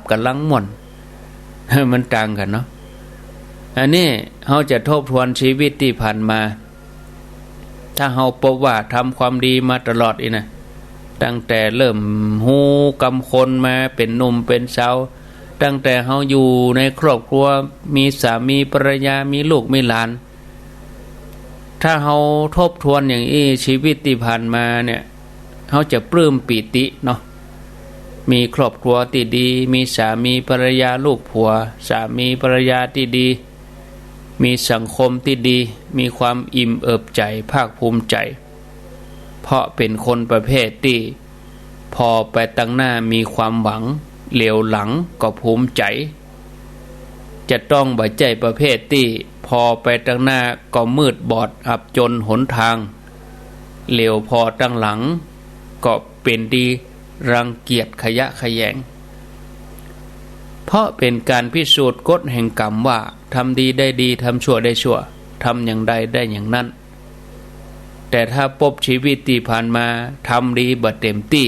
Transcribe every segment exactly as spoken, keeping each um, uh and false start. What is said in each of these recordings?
กับหลังม่วน มันต่างกั๋นเนาะ อันนี้เฮาจะทบทวนชีวิตตี้ผ่านมา ถ้าเฮาปบว่าทำความดีมาตลอดอี้นะ ตั้งแต่เริ่มฮู้กำคนมาเป๋นหนุ่มเป๋นสาว ตั้งแต่เฮาอยู่ในครอบครัว มีสามีภรรยา มีลูกมีหลาน ถ้าเฮาทบทวนอย่างอี้ ชีวิตตี้ผ่านมาเนี่ย เฮาจะปลื้มปีติเนาะ มีครอบครัวตี้ดี มีสามีภรรยาลูกผัว สามีภรรยาตี้ดี มีสังคมตี้ดี มีความอิ่มเอิบใจ๋ ภาคภูมิใจ๋ เพราะเป๋นคนประเภทตี้ ผ่อไปตังหน้ามีความหวัง เหลียวหลังก็ภูมิใจ๋ จะต้องบ่ใจ้ประเภทตี้ ผ่อไปตังหน้าก็มืดบอดอับจนหนตาง เหลียวผ่อตังหลังก็เป๋นตี้รังเกียจขยะแขยง เพราะเป๋นก๋านพิสูจน์กฎแห่งกรรมว่า ทำดีได้ดี ทำชั่วได้ชั่ว ทำอย่างใดได้อย่างนั้น แต่ถ้าปบชีวิตตี้ผ่านมา ทำดีบ่เต๋มตี้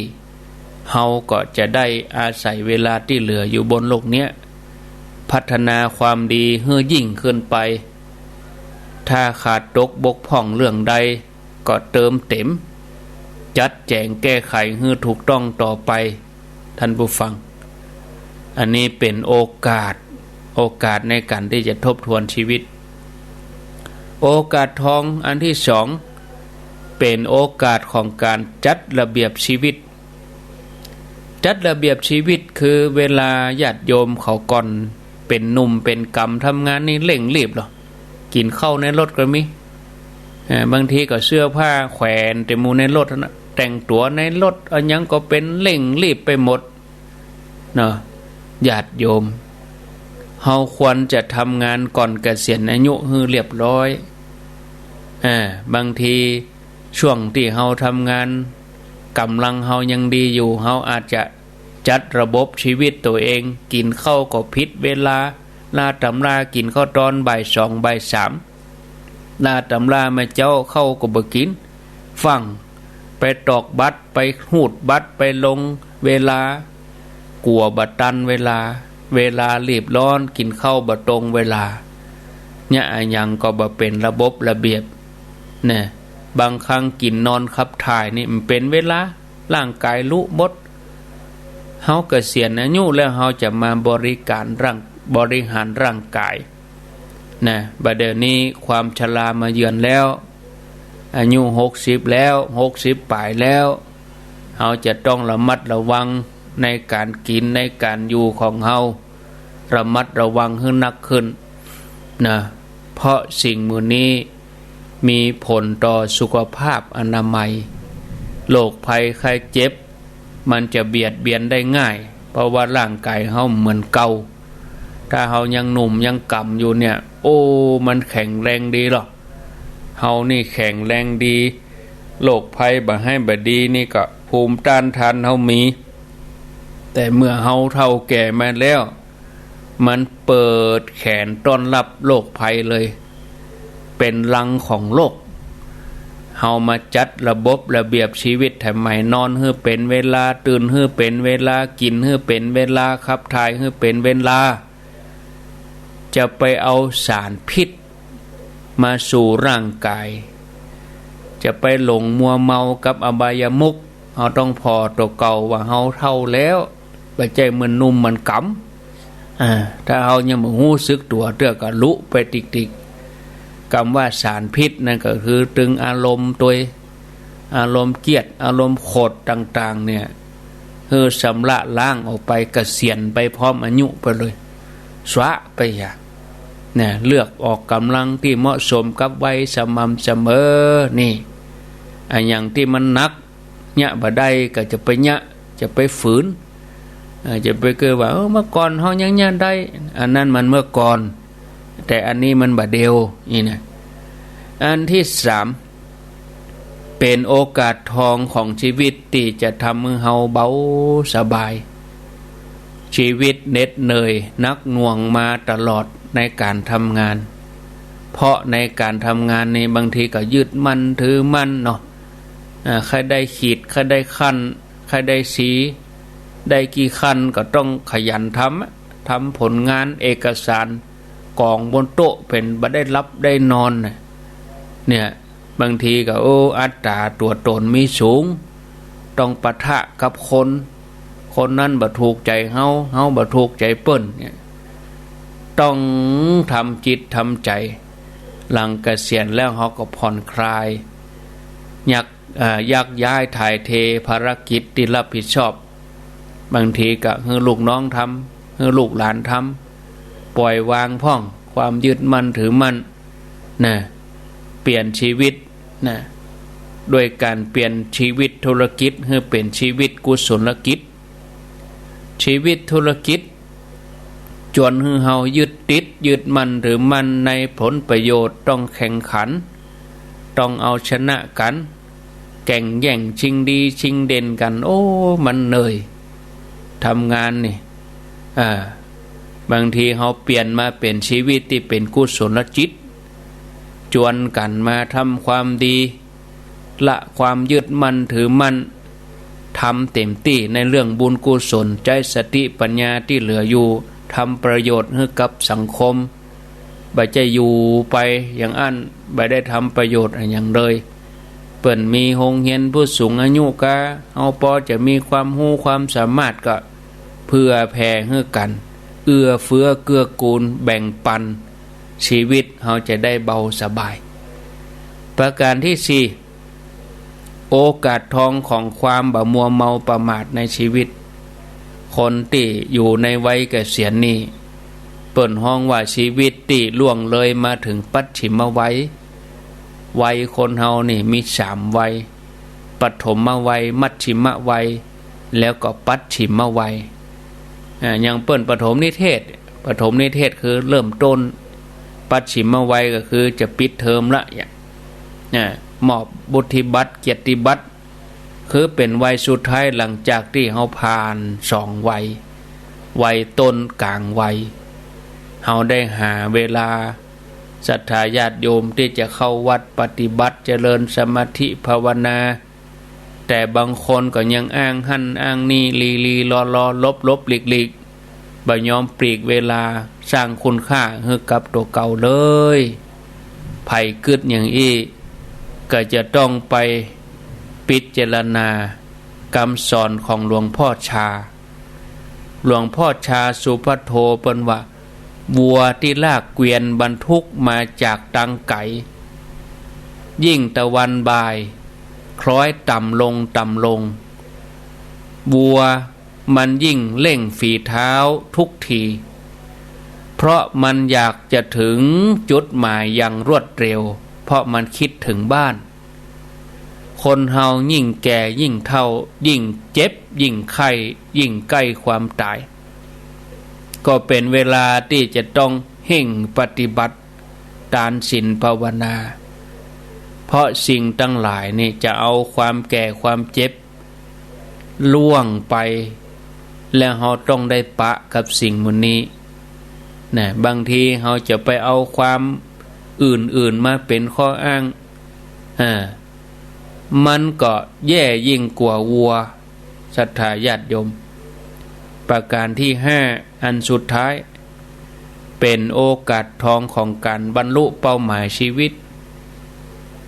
เฮาก็จะได้อาศัยเวลาตี้เหลืออยู่บนโลกเนี้ย พัฒนาความดีหื้อยิ่งขึ้นไป ถ้าขาดตกบกพร่องเรื่องใด ก็เติมเต๋ม จัดแจ๋งแก้ไขหื้อถูกต้องต่อไป ท่านผู้ฟัง อันนี้เป๋นโอกาส โอกาสในก๋านตี้จะทบทวนชีวิต โอกาสทองอันตี้สอง เป๋นโอกาสของก๋านจัดระเบียบชีวิต จัดระเบียบชีวิตคือเวลาญาติโยมเขาก่อนเป๋นหนุ่มเป๋นกำทำงานนี่เร่งรีบเหรอ กิ๋นข้าวในรถก็มี เอ่อ บางทีก็เสื้อผ้าแขวนเต๋มหมู่ในรถหั้นนะ แต่งตั๋วในรถ อะหยังก็เป๋นเร่งรีบไปหมดเนาะ ญาติโยม เฮาควรจะทำงานก่อนเกษียณอายุหื้อเรียบร้อย อ่า บางทีช่วงตี้เฮาทำงาน ก๋ำลังเฮายังดีอยู่ เฮาอาจจะจัดระบบชีวิตตั๋วเอง กิ๋นข้าวก็ผิดเวลา ลาต๋ำรากิ๋นข้าวตอนบ่ายสองบ่ายสาม ลาต๋ำรามาเจ๊าข้าวก็บ่กิ๋น ฟั่งไปตอกบัตร ไปฮูดบัตร ไปลงเวลา กั๋วบ่ตันเวลา เวลารีบร้อน กิ๋นข้าวบ่ตรงเวลา เนี่ยอะหยังก็บ่เป๋นระบบระเบียบ เนี่ย บางครั้งกิ๋นนอนขับถ่ายนี่มันเป๋นเวลา ร่างก๋ายลุหมด เฮาเกษียณอายุแล้ว เฮาจะมาบริการร่าง บริหารร่างก๋าย นะ บ่าเดี่ยวนี้ความชรามาเยือนแล้ว อายุหกสิบแล้ว หกสิบป๋ายแล้ว เฮาจะต้องระมัดระวังในก๋านกิ๋น ในก๋านอยู่ของเฮา ระมัดระวังหื้อนักขึ้น นะ เพราะสิ่งหมู่นี้มีผลต่อสุขภาพอนามัย โรคภัยไข้เจ็บ มันจะเบียดเบียนได้ง่าย เพราะว่าร่างก๋ายเฮาเหมือนเก่า ถ้าเฮายังหนุ่มยังกำอยู่เนี่ย โอ้ มันแข็งแรงดีหรอก เฮานี่แข็งแรงดี โรคภัยบ่าฮ้ายบ่าดีนี่ก็ภูมิต้านทานเฮามี แต่เมื่อเฮาเฒ่าแก่มาแล้ว มันเปิดแขนต้อนรับโรคภัยเลย เป๋นรังของโรค เฮามาจัดระบบระเบียบชีวิตให้ใหม่ นอนหื้อเป๋นเวลา ตื่นหื้อเป๋นเวลา กิ๋นหื้อเป๋นเวลา ขับถ่ายหื้อเป๋นเวลา จะไปเอาสารพิษมาสู่ร่างก๋าย จะไปหลงมัวเมากับอบายมุข เฮาต้องผ่อตั๋วเก่าว่าเฮาเฒ่าแล้ว บ่ใจ้เหมือนหนุ่มเหมือนกำ อ่า ถ้าเฮายังบ่ฮู้สึกตั๋วเตื้อก็ลุไปติ๊กๆ กำว่าสารพิษนั่นก็คือตึงอารมณ์ตวย อารมณ์เกียจ อารมณ์โขดต่างๆ เนี่ย หื้อชำระล้างออกไป เกษียณไปพร้อมอายุไปเลย สวะไปอย่า เนี่ย เลือกออกก๋ำลังตี้เหมาะสมกับวัย สม่ำเสมอ นี่ อะหยังตี้มันหนัก เยียะบ่ได้ก็จะไปเยียะ จะไปฝืน เอ่อ จะไปเกยว่า เออ เมื่อก่อนเฮายังเยียะได้ อันนั้นมันเมื่อก่อน แต่อันนี้มันบ่าเดี่ยว นี่นะ อันตี้สาม เป๋นโอกาสทองของชีวิตตี้จะทำหื้อเฮาเบาสบาย ชีวิตเหน็ดเหนื่อยหนักหน่วงมาตลอดในก๋านทำงาน เพราะในก๋านทำงานนี่บางทีก็ยึดมั่นถือมั่นเนาะ อ่า ใค่ได้ขีด ใค่ได้ขั้น ใค่ได้สี ได้กี่ขั้นก็ต้องขยันทำอะ ทำผลงานเอกสารก๋องบนโต๊ะเป๋นบ่ได้หลับได้นอนน่ะ เนี่ย บางทีก็ โอ้ อัตต๋าตั๋วต๋นมีสูง ต้องปะทะกับคน คนนั้นบ่ถูกใจ๋เฮา เฮาบ่ถูกใจ๋เปิ้นเนี่ย ต้องทำจิตทำใจ๋ หลังเกษียณแล้วเฮาก็ผ่อนคลาย ยัก เอ่อ ยักย้ายถ่ายเทภารกิจตี้รับผิดชอบ บางทีก็หื้อลูกน้องทำ หื้อลูกหลานทำ ปล่อยวางพ่อง ความยึดมั่นถือมั่น นะ เปลี่ยนชีวิต นะ ด้วยก๋านเปลี่ยนชีวิตธุรกิจหื้อเป๋นชีวิตกุศลกิจ ชีวิตธุรกิจ จวนหื้อเฮายึดติดยึดมั่นถือมั่นในผลประโยชน์ ต้องแข่งขัน ต้องเอาชนะกั๋น แก่งแย่งชิงดีชิงเด่นกั๋น โอ้ มันเหนื่อย ทำงานนี่ อ่า บางทีเฮาเปลี่ยนมาเป๋นชีวิตตี้เป๋นกุศลจิต จวนกั๋นมาทำความดี ละความยึดมั่นถือมั่น ทำเต็มตี้ในเรื่องบุญกุศล ใจ๊สติปัญญาตี้เหลืออยู่ ทำประโยชน์หื้อกับสังคม บ่ใจ้อยู่ไปอย่างอั้น บ่ได้ทำประโยชน์อะหยังเลย เปิ้นมีโฮงเฮียนผู้สูงอายุกา เฮาปอจะมีความฮู้ความสามารถก็เผื่อแผ่หื้อกั๋น เอื้อเฟื้อเกื้อกูลแบ่งปัน ชีวิตเฮาจะได้เบาสบาย ประก๋านตี้สี่ โอกาสทองของความบ่มัวเมาประมาทในชีวิต คนตี้อยู่ในวัยเกษียณนี่ เปิ้นฮ้องว่าชีวิตตี้ล่วงเลยมาเถิงปัจฉิมวัย วัยคนเฮานี่มีสามวัย ปฐมวัย มัชชิมวัย แล้วก็ปัจฉิมวัย อ่า อย่างเปิ้นปฐมนิเทศ ปฐมนิเทศคือเริ่มต้น ปัจฉิมวัยก็คือจะปิดเทอมละ เนี่ย อ่า มอบวุฒิบัตร เกียรติบัตร คือเป๋นวัยสุดท้ายหลังจากตี้เฮาผ่านสองวัย วัยต้น ก๋างวัย เฮาได้หาเวลา ศรัทธาญาติโยมตี้จะเข้าวัดปฏิบัติเจริญสมาธิภาวนา แต่บางคนก็ยังอ้างหั้นอ้างนี่ ลีๆ ลอๆ หลบๆ หลีกๆ บ่ยอมปลีกเวลาสร้างคุณค่าหื้อกับตั๋วเก่าเลย ใผกึ๊ดอย่างอี้ ก็จะต้องไปพิจารณากำสอนของหลวงพ่อชา หลวงพ่อชาสุภัทโทเปิ้นว่า วัวตี้ลากเกวียนบรรทุกมาจากตางไก๋ ยิ่งตะวันบ่าย คล้อยต่ำลงต่ำลง วัวมันยิ่งเร่งฝีเท้าทุกที เพราะมันอยากจะถึงจุดหมายอย่างรวดเร็ว เพราะมันคิดถึงบ้าน คนเฮายิ่งแก่ยิ่งเฒ่า ยิ่งเจ็บยิ่งไข้ ยิ่งใก้ความต๋าย ก็เป๋นเวลาตี้จะต้องเฮ่งปฏิบัติตานศีลภาวนา เพราะสิ่งตังหลายนี่จะเอาความแก่ความเจ็บล่วงไป แล้วเฮาต้องได้ปะกับสิ่งหมู่นี้ นะ บางทีเฮาจะไปเอาความอื่นๆ มาเป๋นข้ออ้าง อ่า มันก็แย่ยิ่งกว่าวัว ศรัทธาญาติโยม ประก๋านตี้ห้า อันสุดท้าย เป๋นโอกาสทองของก๋านบรรลุเป้าหมายชีวิต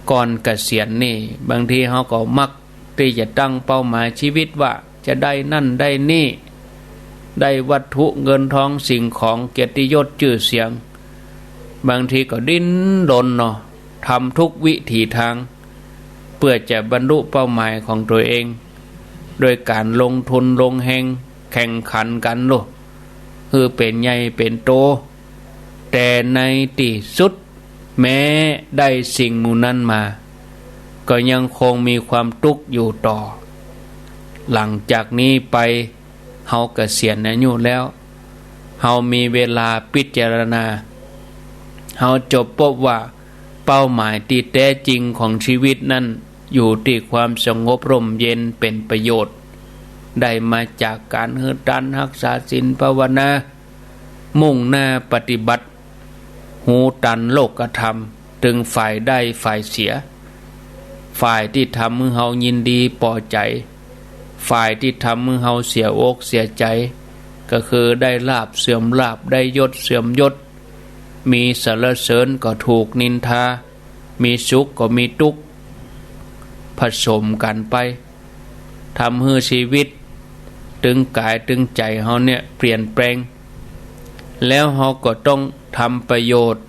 ก่อนเกษียณนี่ บางทีเฮาก็มักตี้จะตั้งเป้าหมายชีวิตว่าจะได้นั่นได้นี่ ได้วัตถุเงินทองสิ่งของเกียรติยศจื้อเสียง บางทีก็ดิ้นรนเนาะ ทำทุกวิถีทาง เปื้อจะบรรลุเป้าหมายของตั๋วเอง โดยก๋านลงทุนลงแฮงแข่งขันกั๋นโลด หื้อเป๋นใหญ่เป๋นโต แต่ในตี้สุด แม้ได้สิ่งหมู่นั้นมา ก็ยังคงมีความตุ๊กข์อยู่ต่อ หลังจากนี้ไป เฮาเกษียณอายุแล้ว เฮามีเวลาพิจารณา เฮาจะปบว่าเป้าหมายตี้แต๊จริงของชีวิตนั้นอยู่ตี้ความสงบร่มเย็นเป๋นประโยชน์ ได้มาจากก๋านหื้อตานฮักษาศีลภาวนา มุ่งหน้าปฏิบัติ ฮูตันโลกธรรม ตึงฝ่ายได้ฝ่ายเสีย ฝ่ายตี้ทำหื้อเฮายินดีปอใจ๋ ฝ่ายตี้ทำหื้อเฮาเสียอกเสียใจ๋ ก็คือได้ลาภเสื่อมลาภ ได้ยศเสื่อมยศ มีสรรเสริญก็ถูกนินทา มีสุขก็มีตุ๊กข์ ผสมกั๋นไป ทำหื้อชีวิตตึงก๋ายตึงใจ๋เฮาเนี่ยเปลี่ยนแปลง แล้วเฮาก็ต้องทำประโยชน์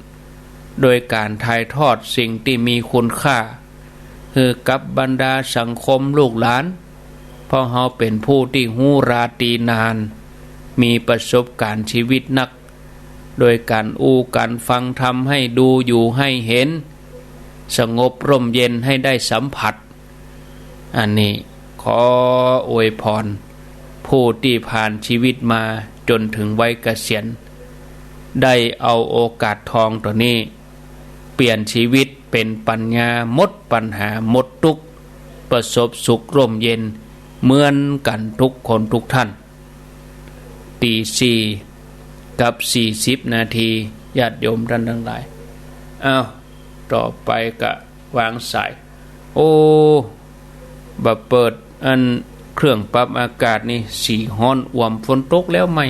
โดยก๋านถ่ายทอดสิ่งตี้มีคุณค่า หื้อกับบรรดาสังคมลูกหลาน เพราะเฮาเป๋นผู้ตี้ฮู้ราตรีนาน มีประสบก๋ารณ์ชีวิตนัก โดยก๋านอู้ก๋านฟังธรรม หื้อดูอยู่หื้อหัน สงบร่มเย็นหื้อได้สัมผัส อันนี้ขออวยพรผู้ตี้ผ่านชีวิตมาจ๋นเถิงวัยเกษียณ ได้เอาโอกาสทองตั๋วนี้ เปลี่ยนชีวิตเป๋นปัญญา หมดปัญหา หมดตุ๊กข์ ประสบสุขร่มเย็นเหมือนกั๋นทุกคนทุกท่าน ตีสี่กับสี่สิบนาที ญาติโยมต้านตังหลาย อ้าว ต่อไปก็วางสาย โอ้ บ่าเปิดอันเครื่องปรับอากาศนี่ สีฮ้อนอ่วม ฝนตกแล้วใหม่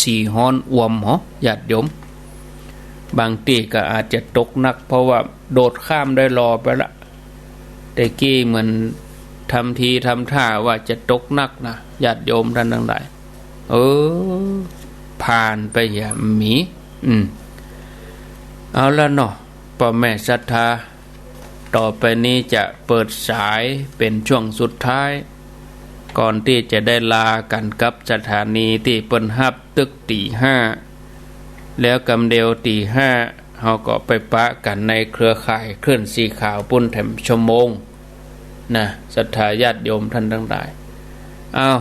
สีฮ้อนอ่วมเหรอ ญาติโยม บางตี้ก็อาจจะตกหนัก เพราะว่าโดดข้ามได้หล่อไปละ แต่กี้เหมือนทำทีทำท่าว่าจะตกหนักนะ ญาติโยมต้านตังหลาย เออ ผ่านไปอย่ามี อืม เอาละเนาะ ป้อแม่ศรัทธา ต่อไปนี้จะเปิดสายเป๋นช่วงสุดท้าย ก่อนตี้จะได้ลากั๋นกับสถานีตี้เปิ้นฮับตึกตี๋ห้า แล้วกำเดียวตี๋ห้า เฮาก็ไปปะกั๋นในเครือข่ายคลื่นสีขาวปู้นแถมชั่วโมงนะ ศรัทธาญาติโยมต้านตังหลาย อ้าว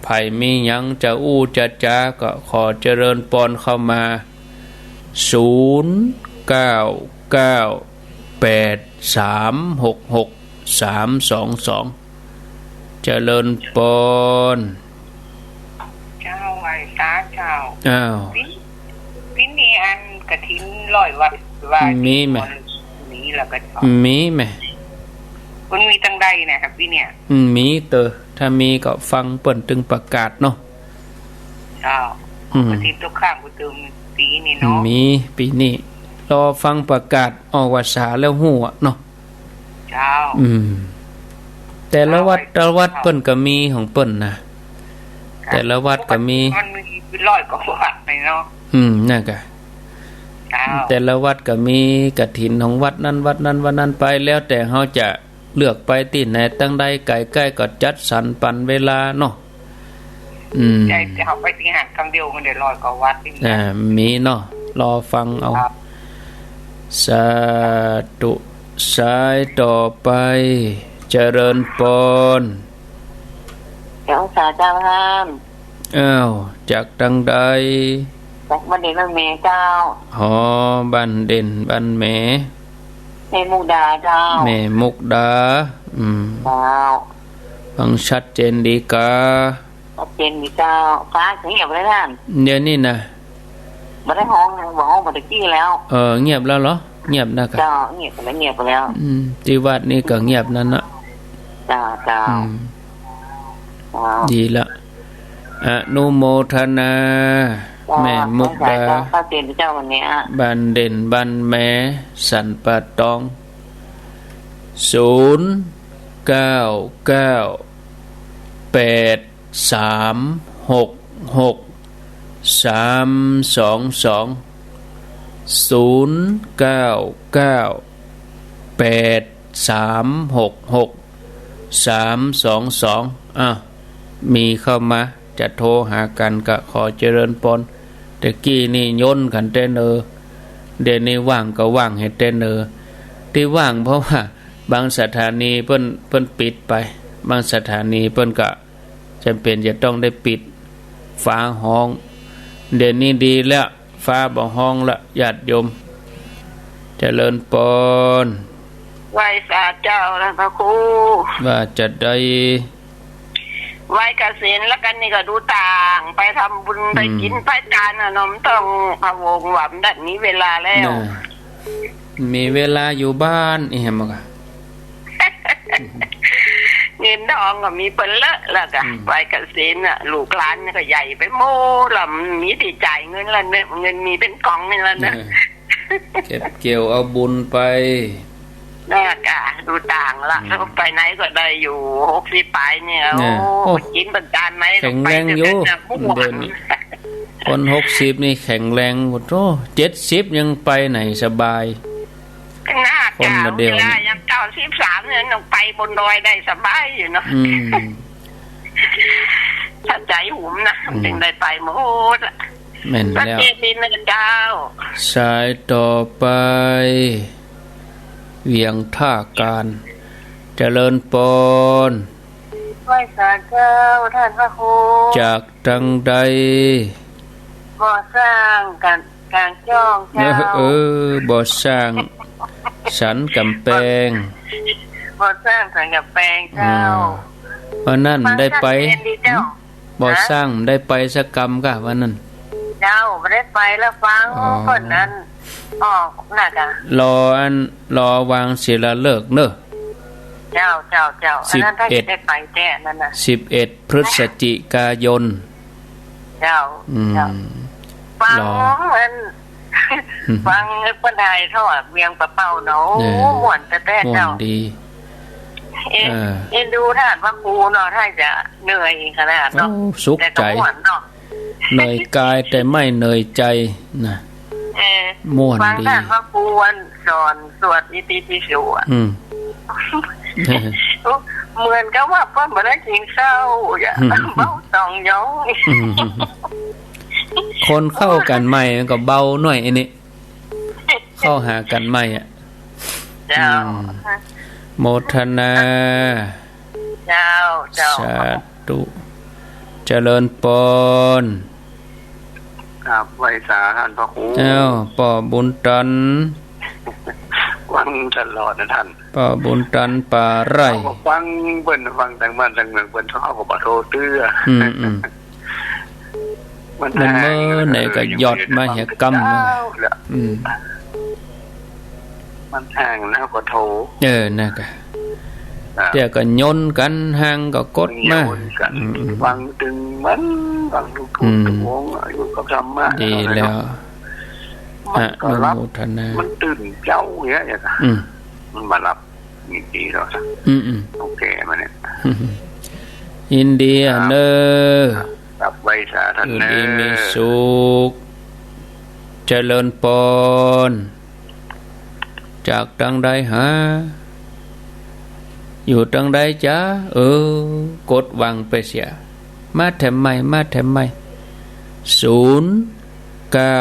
ใผมีหยังจะอู้จะจ๋าก็ขอเจริญปอนเข้ามา ศูนย์ เก้า เก้า แปด สาม หก หก สาม สอง สอง เจริญปอน เจ้า ไหว้สาเจ้า อ้าว ปี๋ ปี๋นี้อันกฐินร้อยวัดว่า มีไหม มีแล้วก็เจ้า มีไหม มันมีตังใดนะครับปี๋เนี่ย อืม มีเตอ ถ้ามีก็ฟังเปิ้นตึงประกาศเนาะ เจ้า อืม กฐินตกค้างประจำปี๋นี้เนาะ มีปี๋นี้ รอฟังประกาศออกพรรษาแล้วฮู้อะเนาะ เจ้า อืม แต่ละวัด เอาไป แต่ละวัดเปิ้นก็มีของเปิ้นนะ ครับ แต่ละวัดก็มี มันมีเป็นร้อยกว่าวัดเลยเนาะ อืม นั่นกะ เจ้า แต่ละวัดก็มีกฐินของวัดนั้นวัดนั้นวัดนั้นไป แล้วแต่เฮาจะเลือกไปตี้ไหน ตังใดใก้ๆก็จัดสรรปันเวลาเนาะ อืม ใจ้ จะเอาไปตี้หั้นกำเดียวมันได้ร้อยกว่าวัดนี่นะ อ่า มีเนาะ รอฟังเอา ครับ สาธุ สายต่อไป เจริญปอน เจ้า สาเจ้าท่าน อ้าว จากตังใด จากบ้านเด่นบ้านแหมเจ้า อ๋อ บ้านเด่นบ้านแหม แม่มุกดาเจ้า แม่มุกดา อืม เจ้า ฟังชัดเจนดีกา ชัดเจนดีเจ้า ฟ้าเงียบเลยท่าน เดี๋ยวนี้นะ บ่ได้ฮ้อง บ่ฮ้องบ่ได้กี้แล้ว เออ เงียบแล้วเหรอ เงียบนะกะ เจ้า เงียบไปแล้ว เงียบไปแล้ว อืม ตี้วัดนี่ก็เงียบนั้นนะ เจ้า เจ้า อืม เจ้า ดีละ อนุโมทนา เจ้า แม่มุกดา เจ้า ชัดเจนเจ้าวันนี้อะ บ้านเด่นบ้านแหม สันป่าตอง ศูนย์ เก้า เก้า แปด สาม หก หก สาม สอง สอง ศูนย์ เก้า เก้า แปด สาม หก หก สาม สอง สอง อ้าว มีเข้ามา จะโทรหากั๋นก็ขอเจริญปอน แต่กี้นี่ย้นกั๋นแต๊เนอ เดี๋ยวนี้ว่างก็ว่างแต๊เนอ ตี้ว่างเพราะว่าบางสถานีเปิ้น เปิ้นปิดไป บางสถานีเปิ้นก็ จ๋ำเป๋นจะต้องได้ปิด ฟ้าฮ้อง เดี๋ยวนี้ดีแล้ว ฟ้าบ่ฮ้องละ ญาติโยม เจริญปอน ไหว้สาเจ้านะพระครู ว่าจะได้ ไหว้เกษียณแล้วกั๋นนี่ก็ดูต่าง ไปทำบุญ อืม ไปกิ๋นไปตานอะเนาะ บ่ต้องพะวงว่าบ่ได้มีเวลาแล้ว น่ะ มีเวลาอยู่บ้าน อีแหมกะ เงินตองก็มีเปิ้นเลอะแล้วกะ อืม ไปเกษตรน่ะ ลูกหลานก็ใหญ่ไปหมดละ มีตี้จ่ายเงินละเนาะ เงินมีเป๋นก๋องนี่ละเนาะ เออ เก็บเกี่ยวเอาบุญไป น่ะกะ ดูต่างละ อืม ไปไหนก็ได้อยู่ หกสิบป๋ายเนี่ย น่ะ โอ้ โอ้ กิ๋นเป๋นจานไหนก็ไป แข็งแรงอยู่ เดี๋ยวนี้น่ะ ม่วน เดี๋ยวนี้ คนหกสิบนี่แข็งแรง โอ้โธ่ เจ็ดสิบยังไปไหนสบาย น่ะ คนมาเดี๋ยวนี้ เจ้า เวลายังเก้าสิบสามเนี่ย ยังไปบนดอยได้สบายอยู่เนาะ อืม ถ้าใจ๋หุมนะ อืม มันจึงได้ไปหมดละ แม่นแล้ว พระเจ้ามีเนื้อเจ้า สายต่อไป เวียงท่าการ เจริญปอน ไหว้สาเจ้า ท่านพระครู จากตังใด บ่อสร้างกัน กลางจ้องเจ้า เออ เออ บ่อสร้างสันก๋ำแปง บ่อสร้างสันก๋ำแปงเจ้า อ่า วันนั้นได้ไป ฟังชัดเจนดีเจ้า บ่อสร้างได้ไปสักกำก่ะวันนั้น เจ้า บ่ได้ไปแล้วฟัง อ๋อ เปิ้นนั้น ออกน่ะกะ รออัน รอวางศิลาฤกษ์เนอะ เจ้า เจ้า เจ้า อันนั้นถ้า สิบเอ็ด จะได้ไปแท้นั่นน่ะ สิบเอ็ด พฤศจิกายน เจ้า อืม เจ้า ฟัง รอ อัน ฟังเปิ้นถ่ายทอดเวียงป่าเป้าเนาะ โอ้ เออ ม่วนแต๊ๆ ม่วน เจ้า ดี เอ็น เออ เอ็นดูท่านพระครูเนาะ ถ้าจะเหนื่อยขนาดเนาะ โอ้ สุขใจ แต่ก็ม่วนเนาะ เหนื่อยกายแต่ไม่เหนื่อยใจนะ เออ ม่วนดี ฟังท่านพระครูอันสอนสวดอิติปิโสอะ อืม เหมือนกับว่าเปิ้นบ่ได้กิ๋นข้าวอะ อืม เบาต่องหยอง อืม คนเข้ากั๋นใหม่มันก็เบาหน่อยอันนี้ เข้าหากั๋นใหม่อะ เจ้า อืม โมทนา เจ้า เจ้า สาธุ เจริญปอน ครับ ไหว้สาท่านพระครู อ้าว ป้อบุญตัน ฟังตลอดนะท่าน ป้อบุญตันป่าไร่ เฮาก็ฟังเปิ้น ฟังตังบ้านตังเมืองเปิ้น เฮาก็บ่โทรเตื้อ อืม อืม มัน มันเมื่อไหนก็หยอดมาเหียกำ เออ อืม มันห่างแล้วก็โทร เออ นั่นกะ อ่า เดี๋ยวก็ยนกั๋น ห่างก็กดมา ยนกั๋น อืม อืม ฟังตึงมัน ฟังทุกๆ อืม ชั่วโมง อยู่กับธรรมะ ดีแล้ว มันก็หลับ อนุโมทนา มันตื่นเจ๊าอย่างเงี้ย อืม มันมาหลับ นี่ดีแล้วนะ อืม อืม โอเคมาเนี่ย ยินดีอะ ครับ เนอะ ครับ ไหว้สาท่าน อยู่ดีมีสุข เจริญปอน จากตังใดหา อยู่ตังใดจ๊ะ เออ กดวางไปเสีย มาแถมใหม่ มาแถมใหม่ ศูนย์ เก้า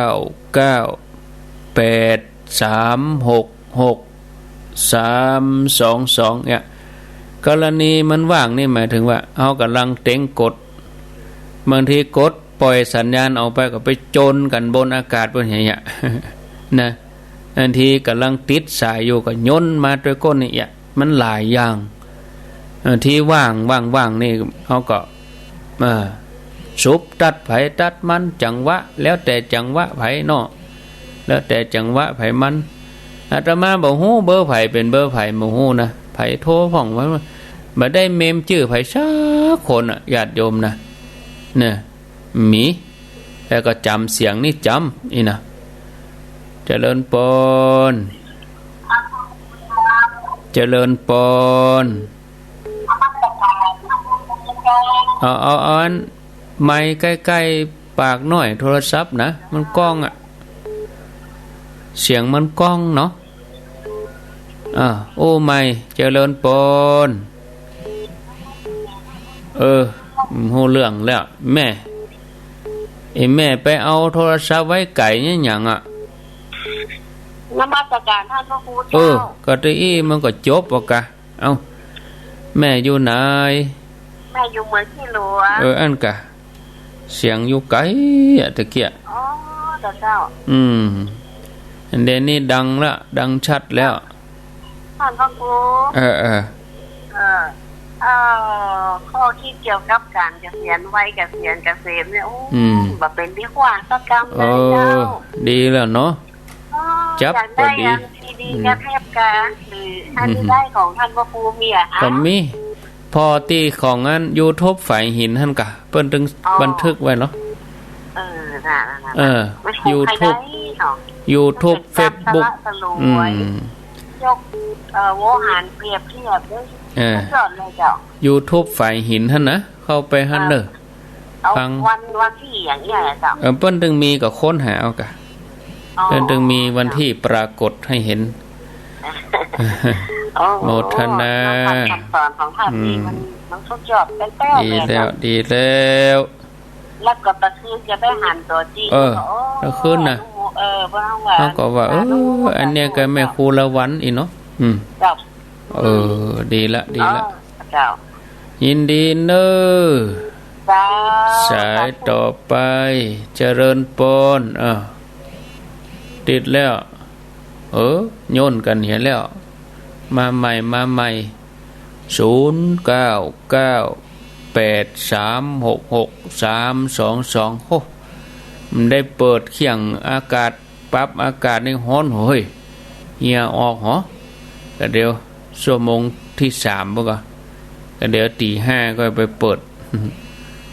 เก้า แปด สาม หก หก สาม สอง สอง เนี่ย กรณีมันว่างนี่หมายถึงว่า เฮาก่ำลังเต็งกด บางทีกดปล่อยสัญญาณออกไปก็ไปโจนกั๋นบนอากาศบนอย่างเงี้ย นะ บางทีก่ำลังติดสายอยู่ก็ยนมาตวยก้นนี่เอี้ย มันหลายอย่าง เอ่อ ตี้ว่าง ว่างๆ นี่เฮาก็ เอ่อ สุบตัดไผตัดมัน จังหวะ แล้วแต่จังหวะไผเนาะ แล้วแต่จังหวะไผมัน อาตมาบ่ฮู้เบอร์ไผเป๋นเบอร์ไผบ่ฮู้นะ ไผโทรพ่อง บ่ได้เมมจื้อไผสักคนอะ ญาติโยมนะ เนี่ย มี แต่ก็จ๋ำเสียงนี่จ๋ำ อี้นะ เจริญปอน เจริญปอน เอา เอา เอาอันไมค์ใก้ๆ ปากหน่อย โทรศัพท์นะ มันก้องอะ เสียงมันก้องเนาะ อ่า โอ้ ไมค์ เจริญปอน เออ บ่ฮู้เรื่องแล้ว แม่ ไอ้แม่ไปเอาโทรศัพท์ไว้ไก๋เนี่ยหยังอะ นมัสการท่านพระครู เออ เจ้า ก็ตี้อี้มันก็จบอะกะ เอ้า แม่อยู่ไหน แม่อยู่เมืองขี้หลวง เออ อั้นกะ เสียงอยู่ไก๋อะตะเกียะ อ๋อ เจ้า เจ้า อืม อันเดี๋ยวนี้ดังละ ดังชัดแล้ว ท่านพระครู เออ เออ เออ เอ่อ ข้อคิดเกี่ยวกับก๋านเกษียณ วัยเกษียณเกษมเนี่ย โอ้ อืม บ่เป๋นตี้ขว้างสักกำเลยเจ้า เออ ดีแล้วเนาะ อ๋อ จับ อยากได้ พอดี อันดีๆ อืม กระแทบกา หรืออัน อืม ได้ของท่านพระครูมีอะคะ ก็มี ผ่อตี้ของอันยูทูบฝายหินหั้นก่ะ เปิ้นตึง อ๋อ บันทึกไว้เหรอ เออ น่ะ น่ะ น่ะ เออ มันคง ยูทูบ ใครได้เนาะ ยูทูบ มันเป๋น เฟซบุ๊ก สละสลวย อืม ยก เอ่อ โวหารเปรียบเทียบด้วย เออ สุดยอดเลยเจ้า ยูทูบฝายหินหั้นนะ เข้าไปหั้นเน่อ เอา ฟัง วัน วันตี้อย่างเนี้ยเจ้า เออ เปิ้นตึงมีก็ค้นหาเอาก่ะ อ๋อ เปิ้นตึงมีวันตี้ปรากฏหื้อหัน โอ้โห โมทนา ธรรมคำสอนของท่านนี่ อืม มัน มันสุดยอดแต๊ๆ ดีแล้ว เลยเจ้า ดีแล้ว แล้วก็ตะคืนจะได้หันตั๋วจริง เออ ก็ โอ้ ตะคืนน่ะ เออ เพราะว่า เฮาก็ว่า เออ อันเนี้ยก็แม่ครูละวันอี้เนาะ อืม เจ้า เออ ดีละ ดีละ อ๋อ เจ้า ยินดีเน่อ เจ้า สายต่อไป เจริญปอน อ่ะ ติดแล้ว เออ โยนกั๋นเหียแล้ว มาใหม่ มาใหม่ ศูนย์เก้าเก้า แปดสามหกหก สามสองสอง โห มันได้เปิดเคี่ยงอากาศ ปรับอากาศนี่ฮ้อน โหย เหี่ยออกหอ ก็เดี๋ยว ชั่วโมงตี้สามปุ๊บก็ ก็เดี๋ยวตีห้าก็ไปเปิด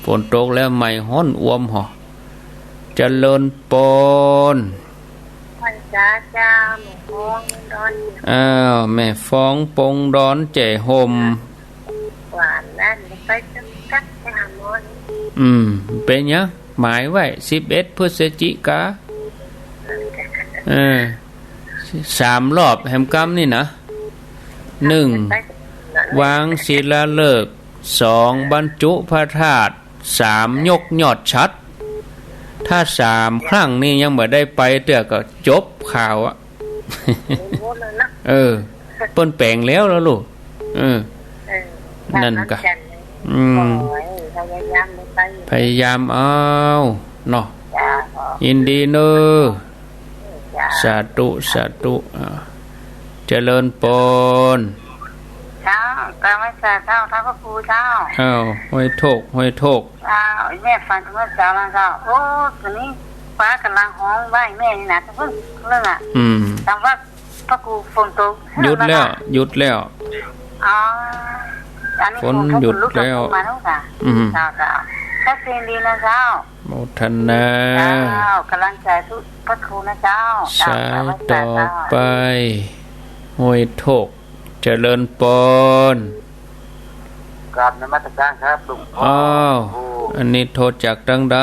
ฝนตกแล้วไมค์ฮ้อนอวมหอ เจริญปอน ไหว้สาเจ้า แม่ฟ้องดอน อ้าว แม่ฟ้องปงดอนแจ่ห่ม หวานนั่น ไปจังกัดไปหาหมอนี่ อืม เป๋นหยัง หมายไว้ สิบเอ็ด พฤศจิกา เออ สามรอบแหมกำนี่นะ หนึ่ง วางศิลาฤกษ์ สอง บรรจุพระธาตุ สาม ยกยอดฉัตร ถ้าสามครั้งนี่ยังบ่ได้ไปเตื้อก็จบข่าวอะ เออ เปิ้นแป๋งแล้วล่ะลูก เออ เออ นั่นกะ อืม โอ้ย พยายามไป พยายามเอา เนาะ จ้า ยินดีเน่อ จ้า สาธุ สาธุ อ่า เจริญปอน เจ้า กราบไหว้สาเจ้า ท่านพระครูเจ้า อ้าว ห้วยโทก ห้วยโทก เจ้า แม่ฟังเมื่อเช้าแล้วเจ้า โอ้ ต๋อนนี้ฟ้ากำลังฮ้องไหว้แม่นี่นะ เพิ่งเรื่องอะ อืม ตามว่าพระครูฝนตก หยุดแล้ว หยุดแล้ว อ๋อ อันนี้ ฝน คง หยุดแล้ว ฝนลุกลงมาแล้วค่ะ อืม เจ้า เจ้า ก็เสียงดีนะเจ้า โมทนา เจ้า กำลังใจทุกพระครูนะเจ้า สายต่อไป ห้วยโทก เจริญปอน กราบนมัสการครับหลวงพ่อ อ้าว โอ้ อันนี้โทรจากตางใด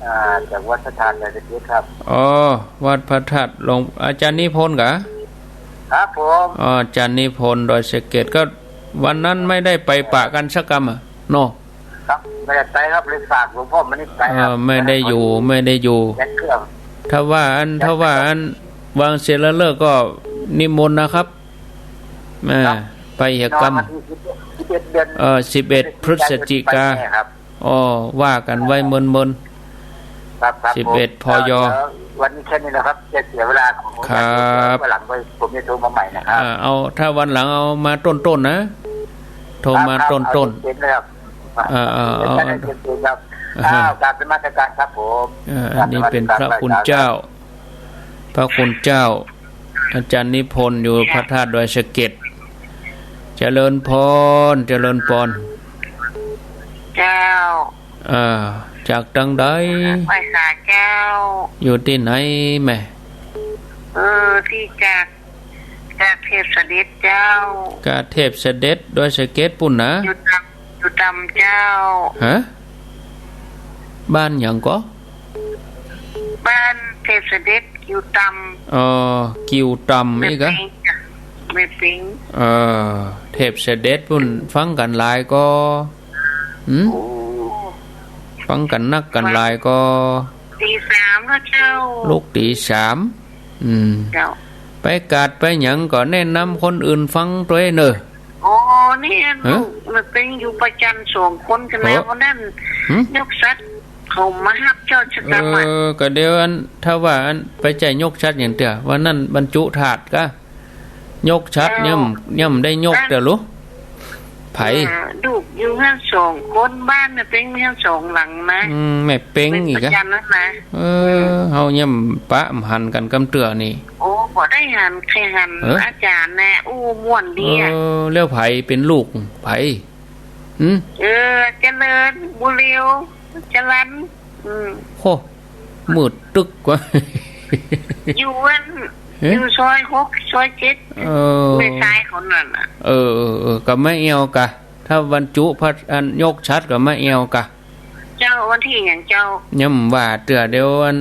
อ่า จากวัดพระธาตุดอยสะเก็ดครับ อ๋อ วัดพระธาตุหลวง อาจารย์นิพนธ์กะ ครับผม อ๋อ อาจารย์นิพนธ์ดอยสะเก็ด ก็วันนั้นไม่ได้ไปปะกั๋นสักกำอะ เนาะ ครับ ไม่ได้ไปครับ เลยฝากหลวงพ่อมานี่ไปครับ เออ ไม่ได้อยู่ ไม่ได้อยู่ แจ็คเครื่อง ถ้าว่าอัน ถ้าว่าอัน วางศิลาฤกษ์ก็นิมนต์นะครับ อ่า ครับ ไปเหียกำ วันที่สิบเอ็ด สิบเอ็ด เดือน เอ่อ สิบเอ็ด พฤศจิกา ไปแน่ครับ อ๋อ ว่ากั๋นไว้เมินๆ ครับ ครับ สิบเอ็ด ผม พย เอ่อ เดี๋ยววันนี้แค่นี้นะครับ จะเสียเวลาของ ครับ วันหลังไว้ผมจะโทรมาใหม่นะครับ อ่า เอา ถ้าวันหลังเอามาต้นๆ นะ โทรมา ครับ ครับ ต้นๆ เอาเต็มๆ เลยครับ อ่า อ่า เอา เอา เต็มๆ ครับ อ่า อ้าว กราบนมัสการครับผม อ่า อันนี้เป๋นพระคุณเจ้า พระคุณเจ้า อาจารย์นิพนธ์อยู่พระธาตุดอยสะเก็ด เจริญปอน เจริญปอน เจ้า อ่า จากตางใด ไหว้สาเจ้า อยู่ตี้ไหนแม่ เออ ตี้จาก จากเทพเสด็จเจ้า กาเทพเสด็จ ดอยสะเก็ดปู้นนะ อยู่ตำ อยู่ตำเจ้า ฮะ บ้านหยังก่อ บ้านเทพเสด็จ กิ่วตำ อ๋อ กิ่วตำ แม่ อีกอะ เป๋งจ้ะ แม่เป๋ง เออ เทพเสด็จปู้นฟังกั๋นหลายก่อ หืม โอ้ ฟังกั๋นนักกั๋นหลายก่อ ตีสามแล้วเจ้า ลุกตีสาม อืม เจ้า ไปกาดไปหยังก็แนะนำคนอื่นฟังตวยเน่อ โอ้ นี่ ฮะ ลูกแม่เป๋งอยู่ประจันสองคนใจ้ไหม เออ วันนั้น หืม ยกฉัตรเขามาฮับเจ้าชะตา เออ ก็เดี๋ยวอัน ถ้าว่าอันไปใจ้ยกฉัตรอย่างเตื้อ วันนั้นบรรจุธาตุกะ ยกฉัตร เออ ย่ำ ย่ำได้ยกเตื้อลูก ไผ เออ ลูกอยู่หั้นสองคน บ้านแม่เป๋งมีหั้นสองหลังนะ อืม แม่เป๋งอีกอะ ประจันนั่นนะ เออ เฮาย่ำปะบ่หันกั๋นกำเตื้อนี่ โอ้ บ่ได้หัน ใค่หัน เออ อาจ๋ารย์แหน่ อู้ ม่วนดีอะ เออ แล้วใผเป๋นลูกใผ หืม เออ เจริญ บุญเร็ว จรัญ อืม โห มืดตึ๊กวะ อยู่อัน เอ๊ะ อยู่ซอยหก ซอยเจ็ด เออ แม่ชายเขานั่นน่ะ เออ เออ เออ กับแม่แอ๋วก่ะ ถ้าวันจุพัดอันยกฉัตรกับแม่แอ๋วก่ะ เจ้า วันตี้หยังเจ้า ยังบ่ว่าเตื้อ เดี๋ยวอัน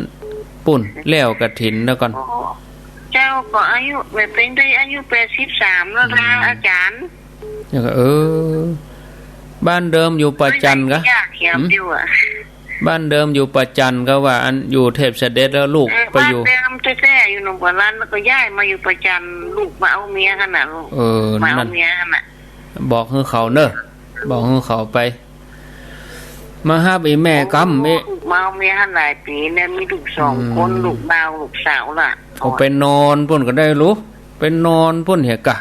ปุ้น แล้วกฐินแล้วก่อน โอ้ เจ้าก็อายุ แม่เป๋งได้อายุแปดสิบสามแล้วนะ อืม อาจ๋ารย์ แล้วก็ เออ บ้านเดิมอยู่ป่าจันทร์กะ ยากเขียน หืม อยู่อะ บ้านเดิมอยู่ป่าจันทร์ ก็ว่าอันอยู่เทพเสด็จแล้วลูก เออ ไปอยู่ บ้านเดิมแต๊ๆ อยู่หนองบัวล้าน แล้วก็ย้ายมาอยู่ป่าจันทร์ ลูกมาเอาเมียหั้นน่ะ ลูก เออ มาเอา นั่น เมียหั้นน่ะ บอกหื้อเขาเน่อ บอกหื้อเขาไป มาฮับอีแม่กำ โอ้ เอ๊ะ มาเอาเมียหั้นหลายปี๋เนี่ย มีลูกสองคน อืม ลูกบ่าว ลูกสาวล่ะ เขาไปนอนปุ้นก็ได้ลูก ไปนอนปุ้นเหียก่ะ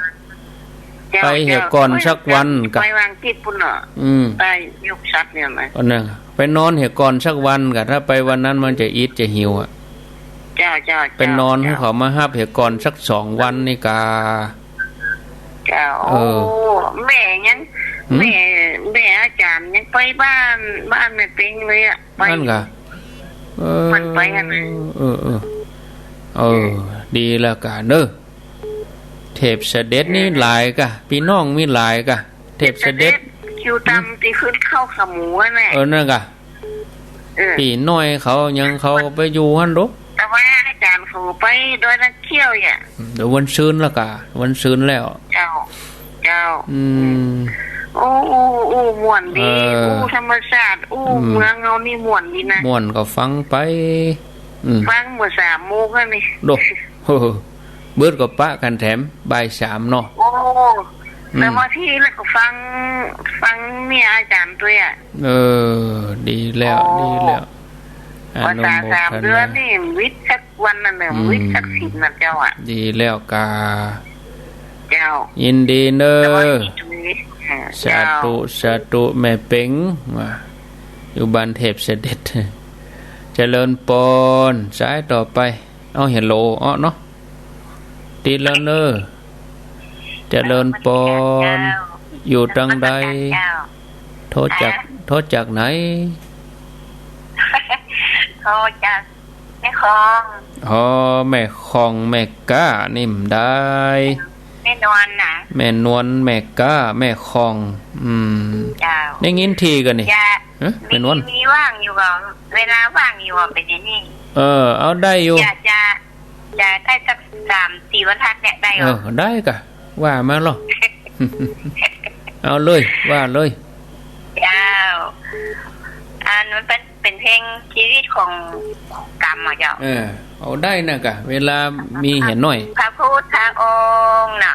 เจ้า ไปเหียก่อน เจ้า สักวันก่ะ ไปวางจิตปุ้นเนาะ อืม ไปยกฉัตรเนี่ยนะ อันนั้น ไปนอนเหียก่อนสักวันก่ะ ถ้าไปวันนั้นมันจะอิดจะหิวอะ เจ้า เจ้า ไปนอน เจ้า หื้อเขามาฮับเหียก่อนสักสองวันนี่ก่ะ เจ้า เออ โอ้ แม่ยัง หืม แม่ แม่อาจ๋ารย์ยังไปบ้าน บ้านแม่เป๋งเลยอะ ไป นั่นก่ะ เออ มันไปอันนั้น เออ เออ เออ ดีแล้วก่ะเน่อ เทพเสด็จนี่ เออ หลายก่ะ ปี้น้องมีหลายก่ะ เทพเสด็จ เทพเสด็จ คิวตำตี้ขึ้นเข้าขาหมูนั่นแหละ เออ นั่นก่ะ เออ ปี้น้อยเขายังเขาไปอยู่หั้นโด แต่ว่าอาจ๋ารย์เขาไปดอยน้ำเขี้ยวเนี่ย เดี๋ยววันซืนแล้วก่ะ วันซืนแล้ว เจ้า เจ้า อืม อู้ อู้ อู้ ม่วนดี เออ อู้ ธรรมชาติ อู้ อืม เมืองเฮานี่ม่วนดีนะ ม่วนก็ฟังไป อืม ฟังเมื่อสามโมงแล้วนี่ โด เออ เบิดก็ปะกั๋นแถมบ่ายสามเนาะ โอ้ อืม แต่ว่าตี้แล้วก็ฟัง ฟังเมียอาจ๋ารย์ตวยอะ เออ ดีแล้ว โอ้ ดีแล้ว อนุโมทนา ภาษาสามเดือนนี่วิทย์สักวันน่ะเน่อ อืม วิทย์สักศีลน่ะเจ้าอะ ดีแล้วก่ะ เจ้า ยินดีเน่อ แต่ว่าดีตรงนี้ อ่า สาธุ เจ้า สาธุ แม่เป๋ง ว่า อยู่บ้านเทพเสด็จ เจริญปอน สายต่อไป เอา ฮัลโหล อ้อเนาะ ติดแล้วเน่อ เจริญปอน เจ้า อยู่ตังใด เจ้า โทรจาก ฮะ โทรจากไหน โทรจากแม่คอง อ๋อ แม่คอง แม่ก๊า นี่บ่ได้ แม่นวลน่ะ แม่นวล แม่ก๊า แม่คอง อืม เจ้า ได้ยินทีก่ะนี่ จะ ฮะ มี แม่นวล มีว่างอยู่บ่ เวลาว่างอยู่บ่ เป๋นอย่างนี้ เออ เอาได้อยู่ จะ จะ จะได้สักสามสี่บรรทัดเนี่ย ได้บ่ เออ ได้ก่ะ ว่ามาลอ เอาเลย ว่าเลย เจ้า อันมันเป๋น เป๋นเพลงชีวิตของกำอะเจ้า เออ เอาได้นะก่ะ เวลามีเหียหน้อย พระพุทธองค์น่ะ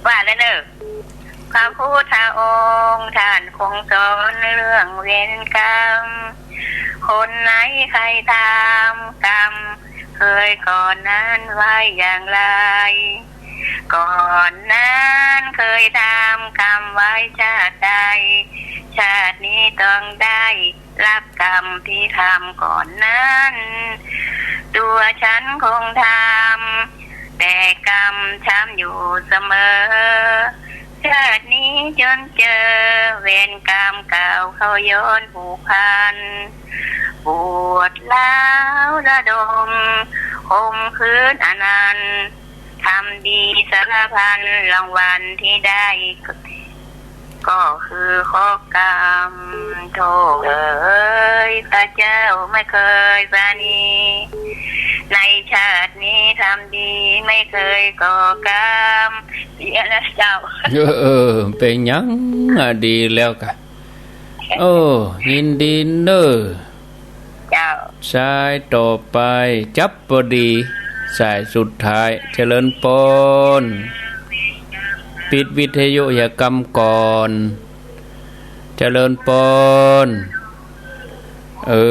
ว่าแล้วเน่อ พระพุทธองค์ท่านคงสอนเรื่องเวรกรรม คนไหนใครทำกรรม เคยก่อนนั้นไว้อย่างไร ก่อนนั้นเคยทำกรรมไว้ชาติใด ชาตินี้ต้องได้รับกรรมที่ทำก่อนนั้น ตัวฉันคงทำแต่กรรมช้ำอยู่เสมอ ชาตินี้จนเจอเวรกรรมเก่าเข้าย้อนผูกพัน ปวดร้าวระดมข่มขืนอนันต์ ทำดีสารพันรางวัลที่ได้ ก็คือเคราะห์กรรม โธ่เอ๋ย ต๋าเจ้าไม่เคยปราณี ในชาตินี้ทำดีไม่เคยก่อกรรม เสียแล้วเจ้า เออ เออ เป๋นหยังอะ ดีแล้วก่ะ โอ้ ยินดีเน่อ เจ้า สายต่อไป จับพอดี สายสุดท้าย เจริญปอน ปิดวิทยุเหียกำก่อน เจริญปอน เออ